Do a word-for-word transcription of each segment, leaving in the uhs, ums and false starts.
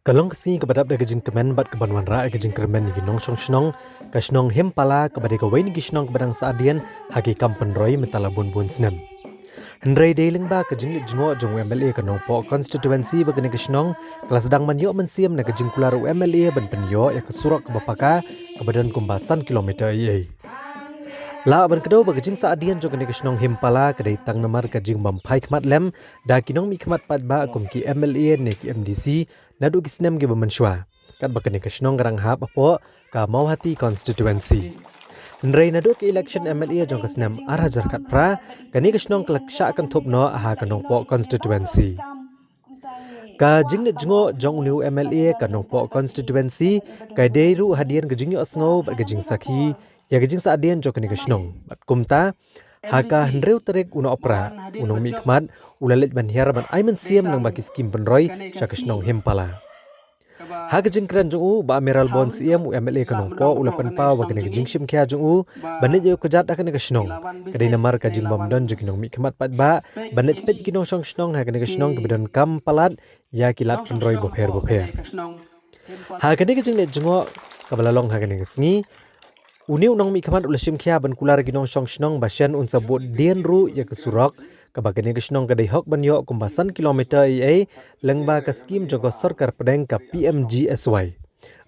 Ka long ka sngi kaba dap da ka jingkmen bad kaban wanrah ïa ka jingkyrmen ïa ki nongshong shnong, ka shnong Himpala kaba dei kawei na ki shnong kaba dang sah hadien ha ki kam pynroi mynta la bun bun snem. Hynrei dei lyngba ka jingleit jngoh jong u M L A ka Nongpoh constituency ba kane ka shnong ka la sdang ban ïoh mynsiem na ka jingkular u M L A ban pynïoh ïa ka surok kaba paka kaba don kumba san kilometer ei ei. Lah ban kdew ba ka jingsah hadien jong kane ka shnong Himpala ka dei tang namar ka jingbym phai khmat lem da ki nongmihkhmat paidbah kum ki M L A ne ki M D C naduh ki snem kiba mynshuwa. Katba kane ka shnong ka dang hap hapoh ka Mawhati constituency. Hynrei naduh ka election M L A jong ka snem ar hajar khatphra, kane ka shnong ka la shah kynthup noh ha ka Nongpoh constituency. Ka jingleit jngoh jong une u M L A ka Nongpoh constituency ka dei ruh hadien ka jingïohsngew bad ka jingsakhi ïa ka jingsah hadien jong kane ka shnong. Bad kumta, ha ka hynriew tarik u Nohprah, u nongmihkhmat u la leit ban hiar ban ai mynsiem lyngba ki skim pynroi sha ka shnong Himpala. Ha ka jingkren jong u, Bah Mayralborn Syiem, u M L A ka Nongpoh, u la pynpaw ba kane ka jingshim khia jong u ban leit ïuh kjat ha kane ka shnong ka dei namar ka jingbym don jong ki nongmihkhmat paidbah ban leit peit ki nongshong shnong ha kane ka shnong kiba donkam palat ïa ki lad pynroi bapher bapher. Ha kane ka jingleit jngoh kaba la long ha kane ka sngi, une u nongmihkhmat u la shim khia ban kular ïa ki nongshong shnong ba shen un sa bud dien ruh ïa ka surok kaba kane ka shnong ka dei hok ban ïoh kumba san kilometer ei ei lyngba ka skim jong ka sorkar pdeng ka P M G S Y.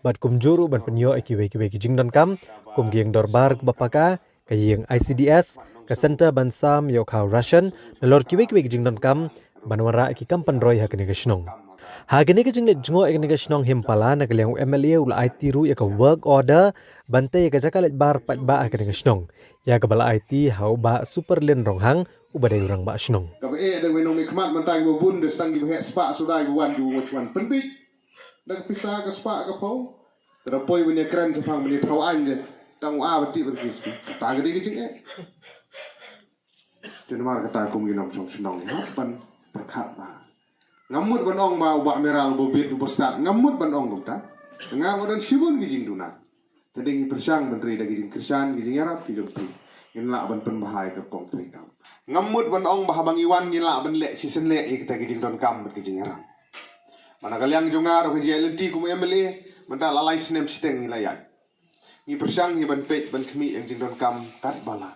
Bad kumjuh ruh ban pynïoh ïa kiwei kiwei ki jingdonkam kum ka ïing dorbar kaba paka, ka ïing I C D S, ka center ban sam ïoh khaw ration, nalor kiwei kiwei ki jingdonkam ban wanrah ïa ki kam pynroi ha kane ka shnong. Ha kane ka jingleit jngoh ïa kane ka shnong Himpala, na ka liang u M L A u la aiti ruh ïa ka work order ban tei ïa ka jaka leit bar paidbah ha kane ka shnong, ïa kaba la aiti ha u Bah Superlin Ronghang uba dei u rangbah shnong. Kaba eh da wei nongmihkhmat mynta kiba bun da sdang kiba heh spah suda kiba wan kiba mut wan pynbit. Da ka pisa ka spah ka phew. Te da poi ban ïakren shaphang ban ïathaw aiñ de. Tang u A ba tih ban ki spi. Kata ka dei ka jingeh. Te namar kata kum ki nongshong shnong hap ban pyrkhat bha. Ngam mut ban ong ba u Bah Mayral uba bit uba stad. Ngam mut ban ong kumta. Nga ba don shibun ki jingduna. Te dei ngi pyrshang ban ri da ki jingkyrshan ki jingïarap ki jong phi. Ngin lah ban pynbha ïa ka kong treikam. Ngam mut ban ong ba haba ngi wan ngin lah ban leh shisien leh ïa kita ki jingdonkam bad ki jingïarap. Ba na ka liang jong nga ruh ka jingïaid lynti kum u M L A mynta la lai snem shiteng ngi la ïaid. Ngi pyrshang hi ban peit ban khmih ïa ka jingdonkam katba lah.